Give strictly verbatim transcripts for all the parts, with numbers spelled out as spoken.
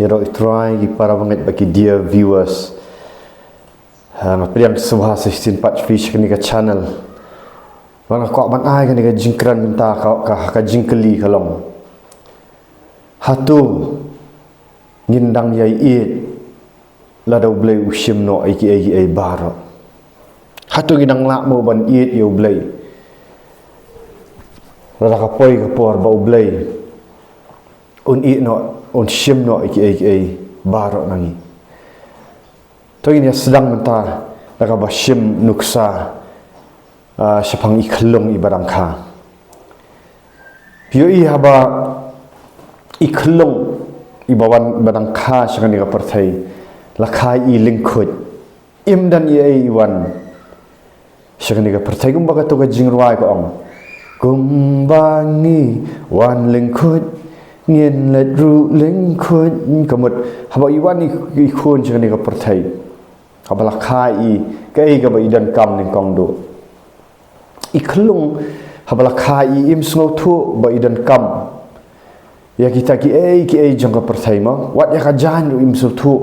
Ïaroh ïa U Trai, ki para bangeit bad ki dear viewers. Ah, nga pdiang sngewbha sa shisien pat sha kane ka channel. Bad nga kwah ban ai kane ka jingkren mynta, ka, ka, ka jingkylli ka long, hato ngin dang ïai ïeit lada U Blei u shim noh ïa kiei kiei baroh? Hato ngin dang lah mo ban ïeit ïa U Blei lada ka poi ka por ba U Blei un ïeh noh, un shim noh ïa kiei kiei baroh na ngi? To ngin ïa sdang mynta da kaba shim nuksa, ah, shaphang i khyllung iba dang kha. Phi ïohi haba i khyllung iba wan, iba dang kha sha kane ka pyrthei, la kha i lyngkhuid. Im don ei ei i wan sha kane ka pyrthei, kumba kato ka jingrwai ka ong, kumba ngi wan lyngkhuid, ngin leit ruh lyngkhuid. Ka mut haba i wan i, i khun sha kane ka pyrthei, haba la kha i, kaei kaba i donkam nyngkong duh? I khyllung, haba la kha i, im sngewthuh ba i donkam ïa kita kiei kiei jong ka pyrthei mo. Wat ïa ka jaiñ ruh im sngewthuh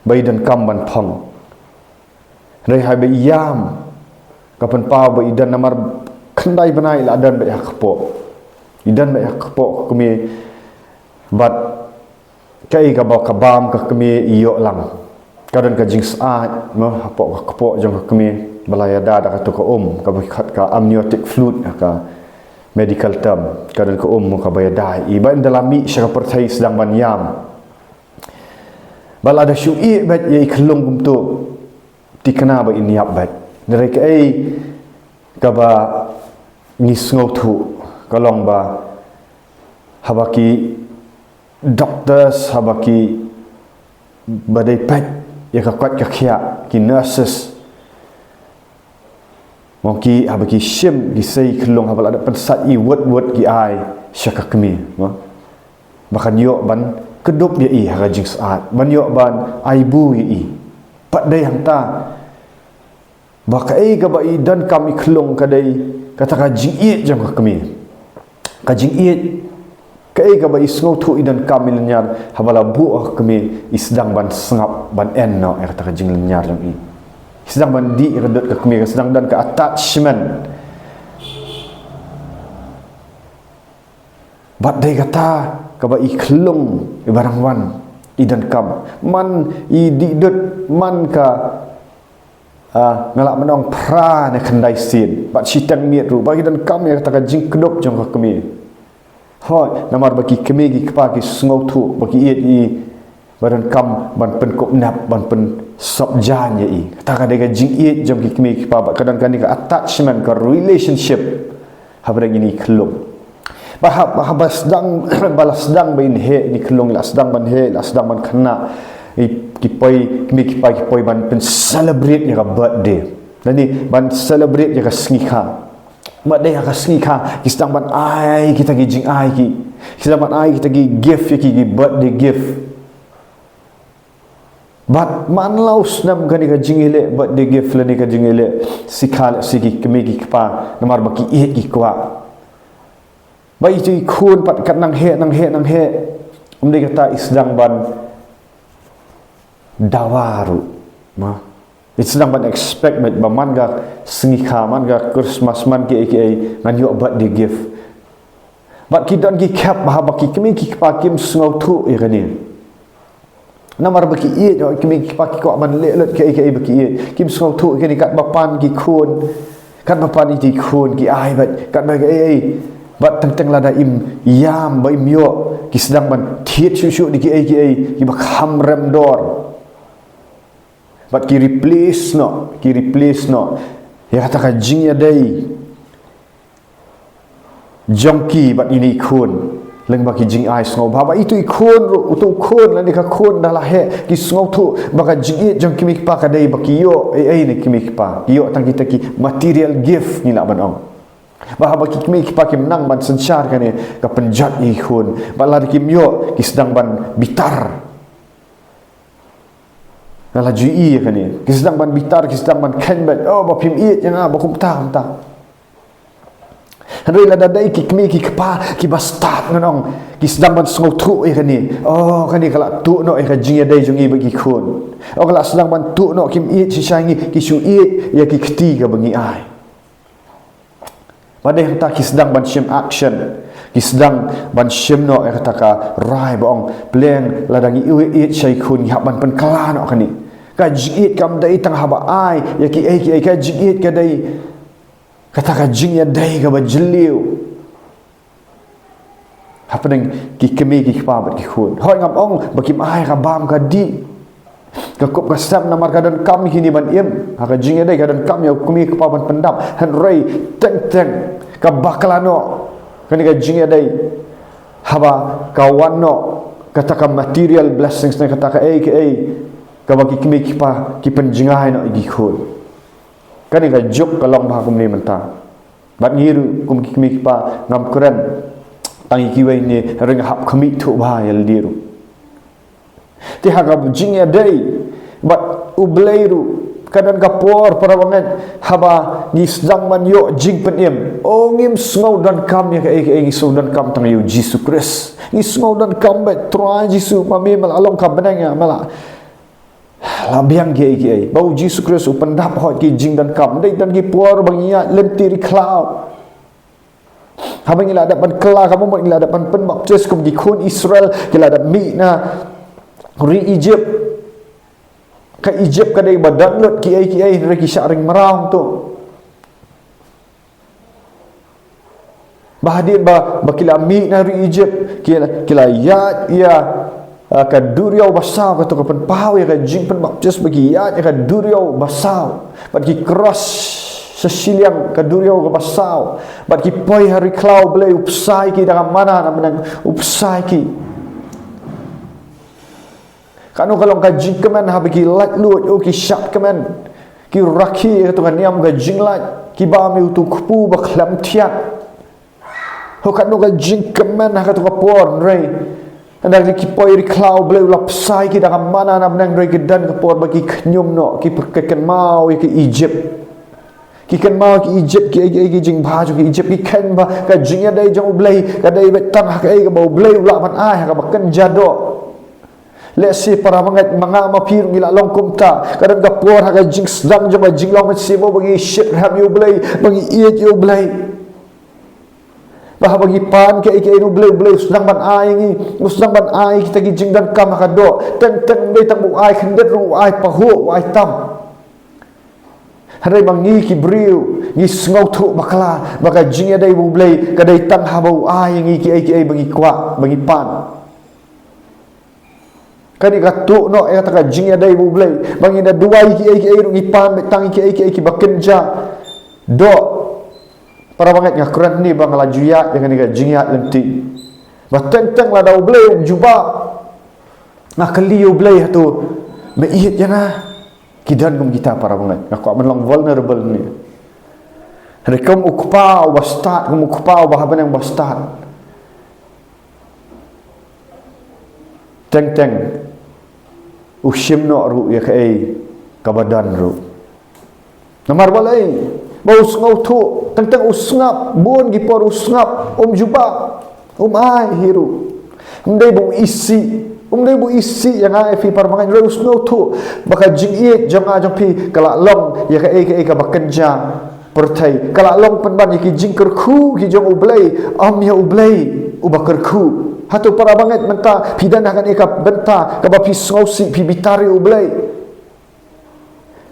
ba i donkam ban phong. Hynrei haba i ïam, ka pynpaw ba i don namar khyndai bnai i la don beit ha kpoh. I don beit ha kpoh ka kmie, bad kaei kaba ka bam ka kmie i ïoh lang. Ka don ka jingsyaid mo hapoh ka kpoh jong ka kmie, ba la ïada da kato ka um, kaba khot ka amniotic fluid ha ka medical term. Ka don ka um mo kaba ïada ïa i, bad ynda la mih sha ka pyrthei i sdang ban ïam. Bad lada shu ïeh beit ïa i khyllung kumto, thikna ba in ïap beit. Hynrei kaei kaba ngi sngewthuh ka long ba haba ki doctors, haba ki ba dei peit ïa ka koit ka khiah, ki nurses, mo, ki, haba ki shim, ki sei khyllung, haba la dep pynsat i wut wut ki ai sha ka kmie, mo, ba kan ïoh ban kdup ïa i ha ka jingsyaid, ban ïoh ban ai buh ïa i. Pat dei hangta, ba kaei kaba i donkam i khyllung ka dei kata ka jingïeit jong ka kmie. Ka jingïeit, kaei kaba i sngewthuh i donkam i lynñiar, haba la buh ha ka kmie i sdang ban sngap, ban en noh ïa kata ka jinglynñiar jong i. I sdang ban dih ïa ka dud ka kmie, ka sdang don ka attachment. Bad dei kata kaba i khyllung iba dang wan i donkam. Man i dih dud, man ka, ah, nga lah ban ong phra ne khyndai sien, bad shiteng miet ruh, ba ki donkam ïa kata ka jingkdup jong ka kmie. Hooid, namar ba ki kmie ki kpa ki sngewthuh ba ki ïeit i, ba donkam ban pynkup nep, ban pynsop jaiñ ïa i. Kata ka dei ka jingïeit jong ki kmie ki kpa, bad ka don kane ka attachment, ka relationship hapdeng ine i khyllung. Ba ha, ba haba sdang, ba la sdang ba in heh ine i khyllung, la sdang ban heh, la sdang ban khynnah, i, ki poi, kmie ki kpa ki poi ban pyn-celebrate ïa ka birthday, lane ban celebrate ïa ka sngi kha. Bad dei ha ka sngi kha ki sdang ban ai kita ki jingai ki, ki sdang ban ai kita ki gift ïa ki, ki birthday gift. Bad man la u snem kane ka jingïaleh birthday gift lane ka jingïaleh sngi kha, lehse ki kmie ki kpa, namar ba ki ïeit ki kwah, ba ito i khun pat kat nang heh, nang heh, nang heh, ym dei kata i sdang ban dawa ruh, ma. I sdang ban expect beit ba man ka sngi kha, man ka Christmas, man kiei kiei, ngan ïoh birthday gift. Bad ki don ki khep ba haba ki kmie ki kpa kim sngewthuh ïa kane. Namar ba ki ïeit, ïa ki kmie ki kpa ki kwah ban leh lut kiei kiei ba ki ïeit. Kim sngewthuh ïa kane, katba pan ki khun, katba pan ito i khun ki ai beit, katba kiei kiei. Bad teng teng lada im ïam, ba im ïoh, ki sdang ban thied shuh shuh da kiei kiei kiba kham rem dor. Bad ki replace noh, ki replace noh ïa kata ka jingïadei jong ki bad ine i khun lyngba ki jingai sngewbha. Ba ito i khun ruh, uto u khun lane ka khun da la heh, ki sngewthuh ba ka jingïeit jong ki kmie ki kpa ka dei ba ki ïoh ei ei na ki kmie ki kpa, ki ïoh tang kita ki material gift, ngi lah ban ong. Ba haba ki kmie ki kpa kim nang ban synshar kane, ka pynjot ïa i khun. Bad lada kim ïoh, ki sdang ban bitar. Nga la ju ïohi ïa kane. Ki sdang ban bitar, ki sdang ban kheiñ beit. Oh, ba phim ïeit ïa nga, ba kumta kumta. Hynrei lada dei ki kmie ki kpa kiba stad, ngan ong, ki sdang ban sngewthuh ïa kane. Oh, kane ka la tuh noh ïa ka jingïadei jong ngi bad ki khun. Oh, ka la sdang ban tuh noh, kim ïeit shisha ïa ngi, ki shu ïeit ïa ki kti kaba ngi ai. Bad dei hangta ki sdang ban shim action. Ki sdang ban shim noh ïa kata ka rai ba ong, pleng lada ngi ïeit shisha ïa ki khun, ngi hap ban pynkylla noh kane. Ka jingïeit kam dei tang haba ai ïa kiei kiei, ka jingïeit ka dei kata ka jingïadei kaba jylliew hapdeng ki kmie ki kpa bad ki khun. Hooid, ngam ong ba kim ai ka bam ka dih, ka kup ka sem, namar ka donkam ïa kine ban im. Ha ka jingïadei ka donkam ïa u kmie kpa ban pyndap. Hynrei teng teng ka bakla noh kane ka jingïadei haba ka wan noh kata ka material blessings ne kata kaei kaei kaba ki kmie ki kpa ki pynjngai noh ïa ki khun. Kane ka juk ka long bha kumne mynta. Bad ngi ruh kum ki kmie ki kpa ngam kren tang ïa kiwei ne, hynrei nga hap khmih thuh bha ïa lade ruh. Te ha ka jingïadei bad U Blei ruh ka don ka por, para bangeit, haba ngi sdang ban ïoh jingpynim. Oh, ngim sngew donkam ïa kaei kaei, ngi sngew donkam tang ïa U Jisu Khrist. Ngi sngew donkam bad Trai Jisu, ma me me la long ka bneng, ïa me la la biang kiei kiei. Ba U Jisu Khrist u pyndap hooid ki jingdonkam. Dei don ki por ba ngi ïaid lynti ri khlaw. Haba ngi la dep ban kylla, ka mut ngi la dep ban pynbaptis kum ki khun Israel, ki la dep mih na ri Egypt. Ka Egypt ka dei ba don lut kiei kiei, hynrei ki shah ring mraw hangto. Ba hadien ba, ba ki la mih na ri Egypt, ki la, ki la ïaid ïa, ah, ka duriaw basaw, kato ka pynpaw ïa ka jingpynbaptis ba ki ïaid ïa ka duriaw basaw. Bad ki cross sha shiliang ka duriaw ka basaw. Bad ki poi ha ri khlaw, U Blei u bsa ïa ki da ka manna na bneng, u bsa ïa ki. Kano ka long ka jingkmen haba ki lait luid, oh, ki shad kmen. Ki rakhe ïa kato ka niam ka jinglait, ki bam ïa uto u kpu ba khlem thiat. Oh, kano ka jingkmen ha kato ka por, hynrei ynda ki poi ri khlaw, U Blei u la bsa ïa ki da ka manna na bneng, hynrei ki don ka por ba ki khñium noh, ki pyrkhat kynmaw ïa ka Egypt. Ki kynmaw ïa ka Egypt, ki, ki, ki jingbha jong ka Egypt, ki khein ba ka jingïadei jong U Blei ka dei beit tang ha kaei kaba U Blei u lah ban ai ha kaba kynja doh. Lehse para bangeit, ma nga ma phi ruh ngi la long kumta. Ka don ka por ha ka jingsdang jong ka jinglong mynsiem ba ngi shitrhem ïa U Blei, ba ngi ïeit ïa U Blei. Ba haba ngi pan kaei kaei na U Blei, U Blei u sdang ban ai ïa ngi, u sdang ban ai kita ki jingdonkam ha ka doh. Teng teng ym dei tang ba u ai khyndiat ruh, u ai pahuh, u ai tam. Hynrei ma ngi ki briew ngi sngewthuh bakla ba ka jingïadei bad U Blei ka dei tang haba u ai ïa ngi kiei kiei ba ngi kwah, ba ngi pan. Kane ka tuh noh ïa kata ka jingïadei bad U Blei. Ba ngi da duwai kiei kiei ruh ngi pan beit tang kiei kiei kiba kynja doh. Para bangeit, nga kren hangne ba nga la ju ïaid ïa kane ka jingïaid lynti. Ba teng teng lada U Blei um jubab, nga kylli ïa U Blei, hato me ïeit ïa nga? Ki don kum kita, para bangeit. Nga kwah ban long vulnerable hangne. Hynrei kum u kpa uba stad, kum u kpa uba ha bneng ba stad, teng teng u shim noh ruh ïa kaei kaba don ruh. Namar balei? Ba u sngewthuh, teng teng u sngap, bun ki por u sngap, um jubab, um ai hi ruh. Ym dei ba u isih, ym dei ba u isih ïa nga ïa phi, para bangeit, hynrei u sngewthuh ba ka jingïeit jong nga jong phi ka la long ïa kaei kaei kaba kynja pyrthei. Ka la long pynban ïa ki jingkyrkhu ki jong U Blei, ym ïa U Blei uba kyrkhu. Hato, para bangeit, mynta phi don ha kane ka bynta kaba phi sngewsih, phi bitar ïa U Blei?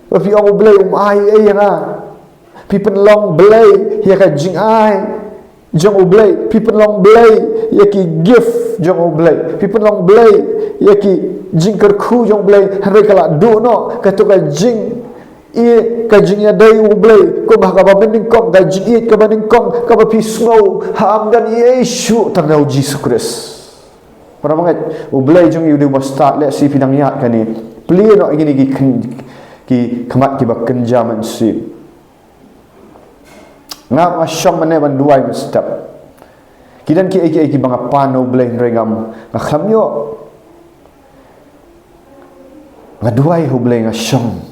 Ba phi ong, U Blei um ai ei ïa nga. Phi pynlong blei ïa ka jingai jong U Blei. Phi pynlong blei ïa ki gift jong U Blei. Phi pynlong blei ïa ki jingkyrkhu jong U Blei. Hynrei ka la duh noh kato ka jing, ïa ka jingïadei U Blei kum ha kaba mynnyngkong, ka jingïeit kaba nyngkong kaba phi sngew ha, ym don ei ei shuh tang na U Jisu Khrist. Para bangeit, U Blei jong ngi u dei uba stad. Lehse phi dang ïaid kane, plie noh ïa kine ki khn-, ki khmat kiba kynja mynsiem. Nga, nga shong mynne ban duwai mynstep. Ki don kiei kiei kiba nga pan na U Blei, hynrei ngam, nga khlem ïoh. Nga duwai ha U Blei, nga shong.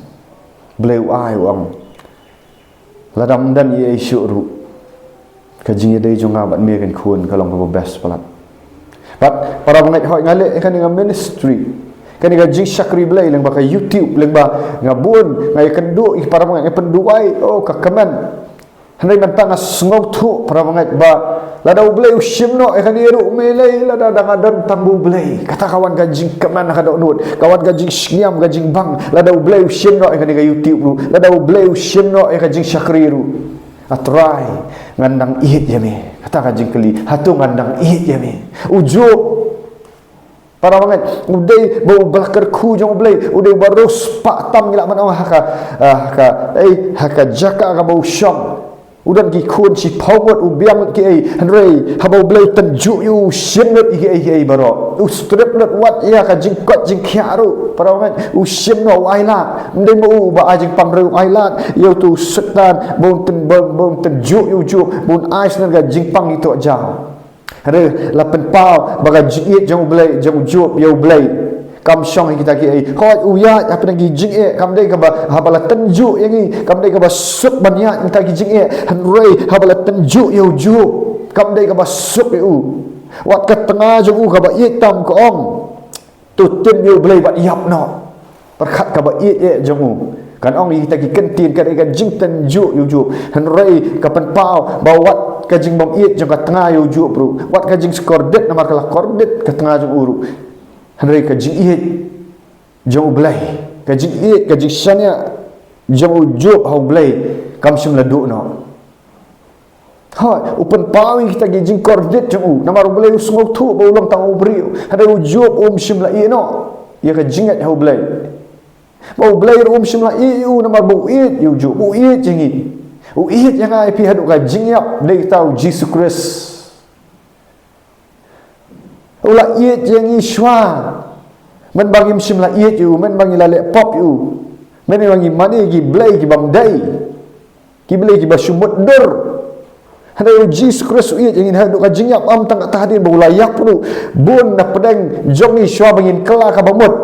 Blei u ai, u ong. Lada ym don ei ei shuh ruh, Ka jingïadei jong nga bad me kan khun ka long kaba best palat. Bad para bangeit, hooid nga leh ïa kane ka ministry, kane ka jingshakri Blei lyngba ka YouTube, lyngba nga bun, nga ïakynduh ïa para bangeit, nga pynduwai, oh, ka kmen. Hynrei mynta nga sngewthuh para bangeit ba lada U Blei u shim noh ïa kane ruh, me lei lada dang nga don tang U Blei. Kata ka wan ka jingkmen ha ka dohnud, ka wan ka jingsngiam, ka jingbang. Lada U Blei u shim noh ïa kane ka YouTube ruh, lada U Blei u shim noh ïa ka jingshakri ruh, A Trai, ngan dang ïeit ïa me. Kata ka jingkylli, hato ngan dang ïeit ïa me? U Job, para bangeit, u dei ba u ba la kyrkhu jong U Blei, u dei uba riewspah tam, ngi lah ban ong, ha ka, ah, ha ka, ei, ha ka jaka kaba u shong. U don ki khun shiphew ngut, u biang lut kiei, hynrei haba U Blei u tynjuh ïa u, u shim lut ïa kiei kiei baroh. U strip lut wat ïa ka jingkoit jingkhiah ruh, para bangeit, u shim noh, u ailad. Ym dei ma u uba ai jingpang, hynrei u ailad ïa uto u Soitan ba un tyn, ba, ba un tynjuh ïa u Job, ba un ai shuh ka jingpang ïa uto u jaw. Hynrei la pynpaw ba ka jingïeit jong U Blei, jong u Job ïa U Blei, kam shong ha kita kiei. Hooid, u ïaid hapdeng ki jingeh, kam dei kaba, haba la tynjuh ïa ngi, kam dei kaba suk ban ïaid ha kita ki jingeh. Hynrei haba la tynjuh ïa u Job, kam dei kaba suk ïa u. Wat ka tnga jong u kaba ïeit tam, ka ong, to tim ïa U Blei bad ïap noh. Pyrkhat kaba ïeit eh jong u, kan ong ïa kita ki kyntien, ka dei ka jingtynjuh ïa u Job. Hynrei ka pynpaw ba wat ka jingbym ïeit jong ka tnga ïa u Job ruh, wat ka jingkordit, namar ka la kordit ka tnga jong u ruh. Hynrei ka jingïeit jong U Blei, ka jingïeit, ka jingshaniah jong u Job ha U Blei, kam shym la duh noh. Hooid, u pynpaw ïa kita ki jingkordit jong u, namar U Blei u sngewthuh ba u long tang u briew. Hynrei u Job um shym la ïeh noh ïa ka jingngeit ha U Blei. Ba U Blei ruh um shym la ïeh ïa u, namar ba u ïeit ïa u Job, u ïeit ïa ngi. U ïeit ïa nga ïa phi haduh ka jingïap, dei kata U Jisu Khrist. U la ïeit ïa ngi shuwa. Mynba ngim shym la ïeit ïa u, mynba ngi la leh pop ïa u, mynba ngi mane ki blei ki bym dei, ki blei kiba shu mutdur. Hynrei U Jisu Khrist u ïeit ïa ngi haduh ka jingïap, ym tang kata, hadien ba u la ïap ruh, bun na pdeng jong ngi shuwa ba ngin kylla kaba mut.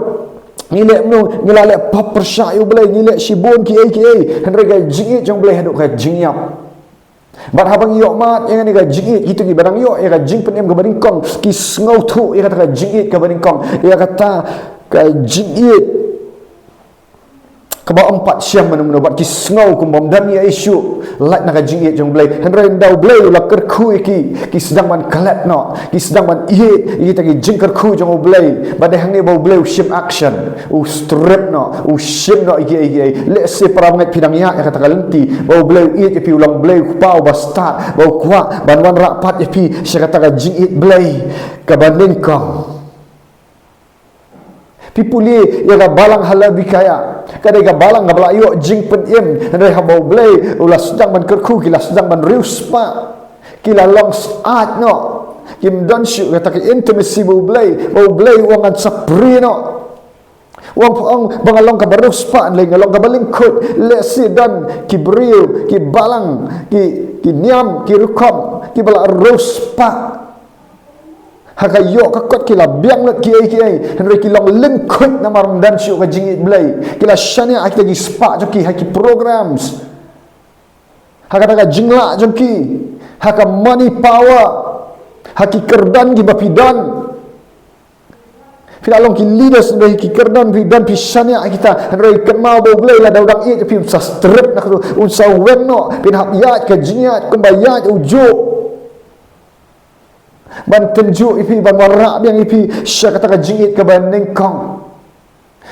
Ngi leh kumno? Ngi la leh pop pyrshah ïa U Blei, ngi leh shibun kiei kiei. Hynrei ka jingïeit jong U Blei haduh ka jingïap. Bad haba ngi ïoh mad ïa kane ka jingïeit, kito kiba dang ïoh ïa ka jingpynim kaba nyngkong ki sngewthuh ïa kata ka jingïeit kaba nyngkong, ïa kata ka jingïeit kaba ym pat shem mano mano, bad ki sngew kum bym don ei ei shuh lait na ka jingïeit jong U Blei. Hynrei ynda U Blei u la kyrkhu ïa ki, ki sdang ban klet noh, ki sdang ban ïeit ïa kita ki jingkyrkhu jong U Blei. Bad dei hangne ba U Blei u shim action. U strip noh, u shim noh ïa kiei kiei. Lehse para bangeit phi dang ïaid ïa kata ka lynti ba U Blei u ïeit ïa phi, u long Blei u kpa uba stad, ba u kwah ban wanrah pat ïa phi sha kata ka jingïeit Blei kaba nyngkong. Phi pule ïa ka balang ha Laodikaia, ka dei ka balang kaba la ïoh jingpynim, hynrei haba U Blei u la sdang ban kyrkhu, ki la sdang ban riewspah, ki la long syaid noh. Kim don shuh kata ka intimacy bad U Blei, ba U Blei u ong ngan sa prie noh. U ong, pha ong ba nga long kaba riewspah, lei nga long kaba lyngkhuid. Lehse don ki briew, ki balang, ki, ki niam, ki rukom kiba la riewspah, ha ka ïoh ka kot ki la biang lut kiei kiei, hynrei ki long lyngkhuid namar ym don shuh ka jingïeit Blei. Ki la shaniah ha kita ki spah jong ki, ha ki programs, ha kata ka jinglah jong ki, ha ka money power, ha ki kyrdan kiba phi don. Phi la long ki leaders, hynrei ki kyrdan phi don phi shaniah ha kita. Hynrei kynmaw ba U Blei lada u dang ïeit ïa phi un sa strip noh, un sa weng noh, phin hap ïaid ka jingïaid kumba ïaid u Job, ban tynjuh ïa phi, ban wanrah biang ïa phi sha kata ka jingïeit kaba nyngkong.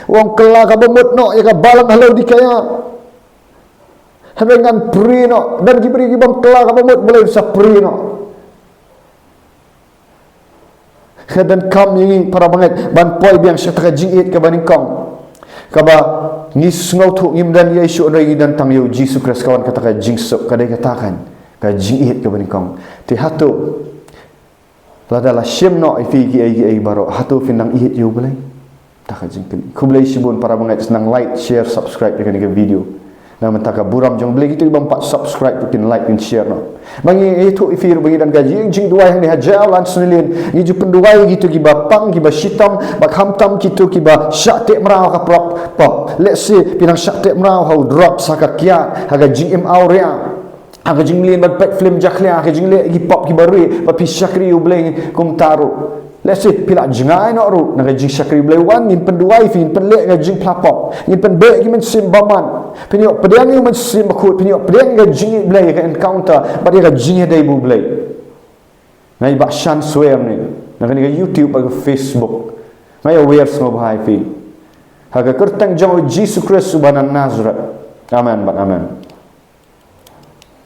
U ong kylla kaba mut noh ïa ka balang ha Laodikaia. Hynrei ngan prie noh, don ki briew ki bym kylla kaba mut, balei sa prie noh? Ka donkam ïa ngi para bangeit ban poi biang sha kata ka jingïeit kaba nyngkong, kaba ngi sngewthuh ngim don ei ei shuh, hynrei ngi don tang ïa u Jisu Khrist, ka wan kata ka jingsuk, ka dei kata kan ka jingïeit kaba nyngkong. Te hato lada la shim noh ïa phi kiei kiei baroh, hato phin nang ïeit ïa U Blei? Kata ka jingkylli. Khublei shibun para bangeit, sdang like, share, subscribe ïa kane ka video. Na ka bynta ka burom jong U Blei, kito ki bym pat subscribe ruh kin like, kin share noh. Ba ngi ïathuh ïa phi ruh ba ngi don ka jing, jingduwai hangne ha Jowai Lansonalane. Ngi ju pynduwai ïa kito kiba pang, kiba shitom, bad khamtam kito kiba shah teh mraw ha ka pop, pop. Lehse phi nang shah teh mraw ha u drugs, ha ka kiad, ha ka jingim awria. Ha ka jingmlien ban peit film jakhlia, ha ka jingleh ki pop kiba rieh, bad phi shakri ïa U Blei kumta ruh. Lehse phi la jngai noh ruh na ka jingshakri U Blei. Wan, ngin pynduwai phi, ngin pynleh ka jingphla pop, ngin pynbeh ki mynsiem bymman. Phin ïoh pdiang ïa U Mynsiem Bakhuid, phin ïoh pdiang ïa ka jingïeit Blei, ïa ka encounter bad ïa ka jingïadei bad U Blei. Nga i Bah Shan Swer ne na kane ka YouTube bad ka Facebook. Nga ïawer sngewbha ïa phi ha ka kyrteng jong U Jisu Khrist uba na Nasareth. Amen bad amen.